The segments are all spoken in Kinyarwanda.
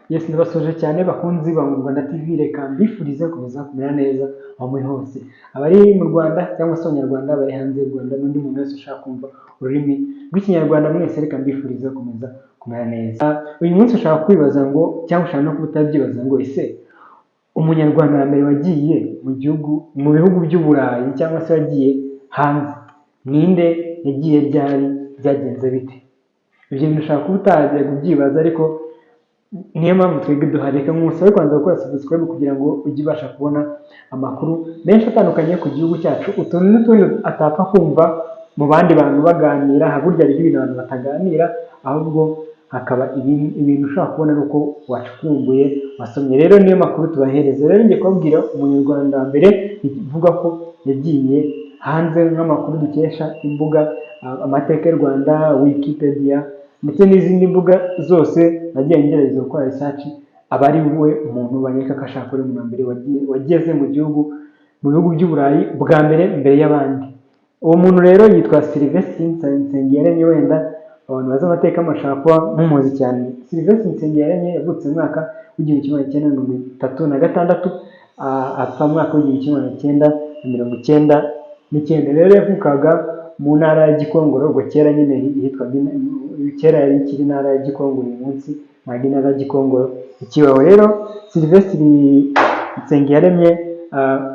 Yes, ndabasuhuje cyane bakunzi ba mu Rwanda TV. Reka mbifurize gukomeza kumera neza aho muri hose, abari mu Rwanda cyangwa se Abanyarwanda bari hanze y'u Rwanda n'undi muntu wese ushaka kumva ururimi rw'Ikinyarwanda, mwese reka mbifurize gukomeza kumera neza. Uyu munsi ushaka kwibaza ngo, cyangwa ushaka no kuba utabyibaza ngo: ese Umunyarwanda wa mbere wagiye mu gihugu, mu bihugu by'Uburayi, cyangwa se wagiye hanze ninde? Yagiye ryari? Byagenze bite? Ibyo bintu ushobora kuba utajya kubyibaza, ariko niyo mpamvu twebwe duhari. Reka nkusabe kubanza gukora subscribe kugira ngo ujye ubasha kubona amakuru menshi atandukanye ku gihugu cyacu, utuntu n'utundi atapfa kumva mu bandi bantu baganira. Burya hariho ibintu abantu bataganira, ahubwo hakaba ibintu ushobora kubona ari uko wacukumbuye, wasomye. Rero niyo makuru tubahereza. Rero ngiye kubabwira Umunyarwanda wa mbere bivuga ko yagiye hanze, nk'amakuru dukesha imbuga Amateka y'u Rwanda, Wikipedia ndetse n'izindi mbuga zose nagiye ngerageza gukora research, aba ari we muntu banyereka ko ashaka uri umuntu wa mbere wageze mu gihugu, mu bihugu by'Uburayi bwa mbere, mbere y'abandi. Uwo muntu rero yitwa Sylvestre Nsengiyaremye. Wenda abantu bazi amateka bashobora kuba mumuzi cyane. Sylvestre Nsengiyaremye yavutse mu mwaka w'1936, apfa mu mwaka w'1999. Rero yavukaga mu ntara ya Gikongoro, ubwo kera nyine hitwaga, kera yari ikiri intara ya Gikongoro. Uyu munsi ntabwo intara ya Gikongoro ikibaho. Rero Sylvestre Nsengiyaremye,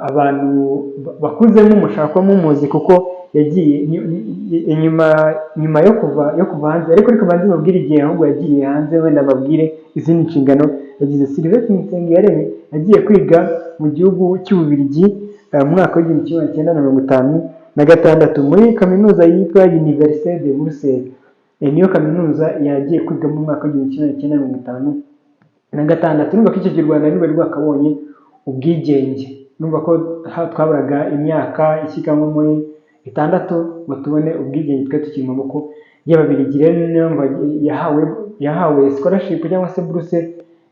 abantu bakuzemo mushobora kuba mumuzi kuko yagiye inyuma, nyuma yo kuva hanze. Ariko reka banze babwire igihe ahubwo yagiye hanze, wenda babwire izindi nshingano yagize. Sylvestre Nsengiyaremye yagiye kwiga mu gihugu cy'Ububiligi mu mwaka w'1956 muri kaminuza yitwa Université de Bruxelles. Niyo kaminuza yagiye kwiga mu mwaka w'1956. Urumva ko icyo gihe u Rwanda ntirwari rwakabonye ubwigenge. Urumva ko twaburaga imyaka ishyika nko muri 6 ngo tubone ubwigenge, twe tukiri mu maboko y'Ababiligi. Rero niyo mpamvu yahawe scholarship cyangwa se buruse,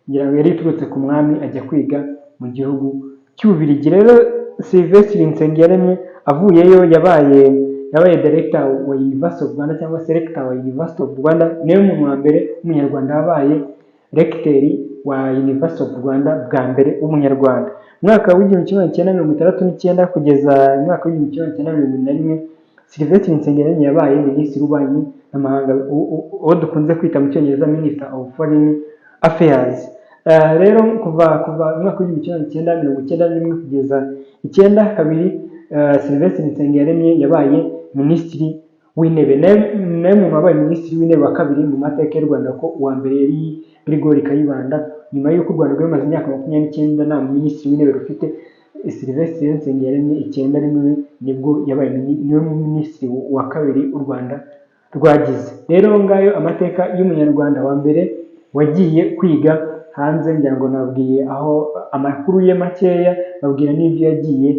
ngira ngo yari iturutse ku mwami, ajya kwiga mu gihugu cy'Ububiligi. Rero Sylvestre Nsengiyaremye avuyeyo yabaye director wa University of Rwanda cyangwa se rector wa University of Rwanda. Niwe muntu wa mbere w'Umunyarwanda wabaye recteur wa University of Rwanda bwa mbere w'Umunyarwanda. Mu mwaka w'1969 kugeza mu mwaka w'1971, Sylvestre Nsengiyaremye yabaye minisitiri w'ububanyi n'amahanga, uwo dukunze kwita mu Cyongereza Minister of Foreign Affairs. Rero kuva mu mwaka w'1991 kugeza 92, Sylvestre Nsengiyaremye yabaye minisitiri w'intebe. Nawe muntu wabaye minisitiri w'intebe wa kabiri mu mateka y'u Rwanda, ko uwa mbere yari Gregoire Kayibanda. Nyuma y'uko u Rwanda rwari rumaze imyaka 29 nta minisitiri w'intebe rufite, Sylvestre Nsengiyaremye 91 nibwo yabaye niwe minisitiri wa kabiri u Rwanda rwagize. Rero ngayo amateka y'Umunyarwanda wa mbere wagiye kwiga hanze. Ngira ngo nabwiye aho amakuru ye makeya, babwira n'ibyo yagiye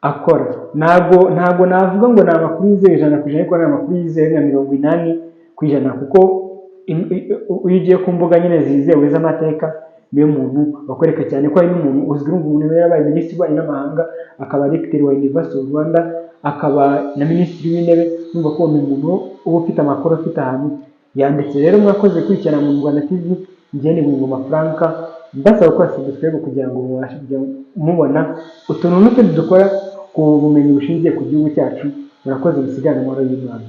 akora. Ntabwo navuga ngo ni amakuru yizewe 100%, ariko ni amakuru yizewe nka 80%, kuko iyo ugiye ku mbuga nyine zizewe z'amateka, niyo muntu bakwereka cyane ko ari n'umuntu uzwi. Urumva, umuntu yarabaye minisitiri w'ububanyi n'amahanga, akaba recteur wa University of Rwanda, akaba na minisitiri w'intebe, urumva ko ni umuntu uba ufite amakuru, afite ahantu yanditse. Rero mwakoze gukurikirana mu Rwanda TV. Njye ni Ngoma Frank, mbasaba gukora subscribe kugira ngo mubashe kujya mubona utuntu n'utundi dukora ku bumenyi bushingiye ku gihugu cyacu. Murakoze, musigane amahoro y'Imana.